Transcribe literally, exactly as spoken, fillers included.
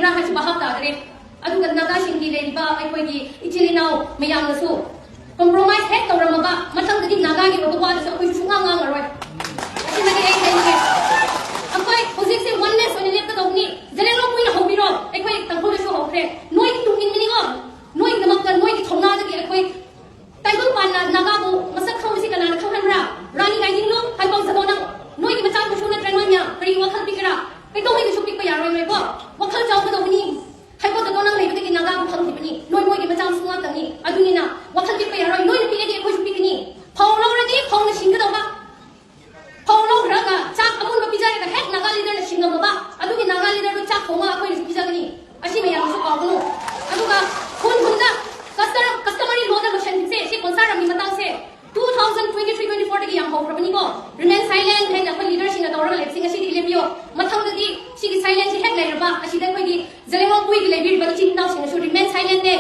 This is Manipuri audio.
ꯍꯥꯏꯁꯤ ꯚꯥꯞ ꯇꯥꯗ꯭ꯔꯦ꯫ ꯑꯗꯨꯒ ꯅꯥꯒꯥꯁꯤꯡꯒꯤ ꯂꯩꯔꯤꯕ ꯑꯩꯈꯣꯏꯒꯤ ꯏꯆꯤꯜ ꯏꯅꯥꯎ ꯃꯌꯥꯝꯅꯁꯨ compromise ꯍꯦꯛ ꯇꯧꯔꯝꯃꯒ ꯃꯊꯪꯗꯗꯤ ꯅꯥꯒꯥꯒꯤ ꯑꯣꯏꯕ ꯋꯥꯗꯁꯨ ꯑꯩꯈꯣꯏꯁꯨ ꯁꯨꯡꯉꯥꯡ ꯉꯥꯡꯉꯔꯣꯏ꯫ ꯑꯁꯤꯃꯗꯤ ꯑꯩ ꯍꯥꯏꯅꯤꯡꯉꯦ꯫ ꯑꯩꯈꯣꯏ ꯍꯧꯖꯤꯛꯁꯦ oneness ꯑꯣꯏꯅ ꯂꯦꯞꯀꯗꯧꯕꯅꯤ꯫ ꯖꯦꯂꯦꯡꯔꯣꯡ ꯀꯨꯏꯅ ꯍꯧꯕꯤꯔꯣ, ꯑꯩꯈꯣꯏ ꯇꯥꯡꯈꯨꯜꯗꯁꯨ ꯍꯧꯈ꯭ꯔꯦ꯫ ꯅꯣꯏꯒꯤ ꯇꯨꯡ ꯏꯟꯕꯅꯤꯀꯣ, ꯅꯣꯏꯒꯤꯗꯃꯛꯇ, ꯅꯣꯏꯒꯤ ꯊꯧꯅꯥꯗꯒꯤ ꯑꯩꯈꯣꯏ ꯇꯥꯏꯕꯪꯄꯥꯟꯅ ꯅꯥꯒꯥꯕꯨ ꯃꯁꯛ ꯈꯪꯕꯁꯤ ꯀꯅꯥꯅ ꯈꯪꯍꯟꯕ꯭ꯔꯥ? ꯔꯥꯅꯤ ꯒꯥꯏꯗꯤꯡꯂꯨꯡ, ꯍꯥꯏꯄꯥꯎ ꯖꯥꯗꯣꯅꯪ, ꯅꯣꯏꯒꯤ ꯃꯆꯥ ꯃꯁꯨ ꯅꯠꯇ꯭ꯔ ꯅꯣꯏ ꯃꯌꯥꯝ? ꯀꯔꯤ ꯋꯥꯈꯜ ꯄꯤꯒꯦꯔꯥ? ꯀꯩꯗꯧꯉꯩꯗꯁꯨ ꯄꯤꯛꯄ ꯌꯥꯔꯣꯏ ꯅꯣꯏꯀꯣ꯫ ꯋꯥꯈꯜ ꯆꯥꯎꯒꯗꯧꯕꯅꯤ꯫ ꯍꯥꯏꯄꯥꯎ ꯖꯥꯗꯣꯅꯪ ꯂꯩꯕꯗꯒꯤ ꯅꯥꯒꯥꯕꯨ ꯈꯪꯈꯤꯕꯅꯤ꯫ ꯅꯣꯏ ꯃꯣꯏꯒꯤ ꯃꯆꯥ ꯃꯁꯨ ꯉꯥꯛꯇꯅꯤ꯫ ꯑꯗꯨꯅꯤꯅ ꯋꯥꯈꯜ ꯄꯤꯛꯄ ꯌꯥꯔꯣꯏ꯫ ꯅꯣꯏꯅ ꯄꯤꯛꯑꯗꯤ ꯑꯩꯈꯣꯏꯁꯨ ꯄꯤꯛꯀꯅꯤ꯫ ꯐꯧ ꯂꯧꯔꯗꯤ ꯐꯧꯅ ꯁꯤꯡꯒꯗꯧꯕ꯫ ꯐꯧ ꯂꯧꯈ꯭ꯔꯒ ꯆꯥꯛ ꯑꯃꯨꯟꯕ ꯄꯤꯖꯔꯒ ꯍꯦꯛ ꯅꯥꯒꯥ ꯂꯤꯗꯔꯅ ꯁꯤꯡꯉꯝꯃꯕ, ꯑꯗꯨꯒꯤ ꯅꯥꯒꯥ ꯂꯤꯗꯔꯗꯨ ꯆꯥꯛ ꯊꯣꯡꯉꯒ ꯑꯩꯈꯣꯏꯅꯁꯨ ꯄꯤꯖꯒꯅꯤ꯫ ꯑꯁꯤ ꯃꯌꯥꯝꯁꯨ ꯀꯥꯎꯒꯅꯨ꯫ ꯑꯗꯨꯒ ꯈꯨꯟ ꯈꯨꯟꯗ ꯀꯁꯇꯔ-, customary lawꯗ ꯂꯣꯏꯁꯟꯈꯤꯁꯦ꯫ ꯁꯤ ꯀꯣꯟꯁꯥꯔꯝꯒꯤ ꯃꯇꯥꯡꯁꯦ two thousand twenty three twenty fourꯗꯒꯤ ꯌꯥꯝ ꯍꯧꯈ꯭ꯔꯕꯅꯤꯀꯣ꯫ Remain silent ꯍꯥꯏꯅ ꯑꯩꯈꯣꯏ ꯂꯤꯗꯔꯁꯤꯡꯅ ꯇꯧꯔꯒ ꯂꯩꯕꯁꯤ ꯉꯁꯤꯗꯤ ꯂꯦꯞꯄꯤꯌꯣ꯫ ꯃꯊꯪꯗꯗꯤ ꯁꯤꯒꯤ silentꯁꯤ ꯍꯦꯛ ꯂꯩꯔꯕ, ꯑꯁꯤꯗ ꯑꯩꯈꯣꯏꯒꯤ ꯖꯂꯦꯡꯋꯥꯡ ꯄꯨꯏꯒꯤ ꯂꯩꯕꯤꯔꯤꯕ ꯏꯆꯤꯟ ꯏꯅꯥꯎꯁꯤꯡꯅꯁꯨ remain silentꯅꯦ꯫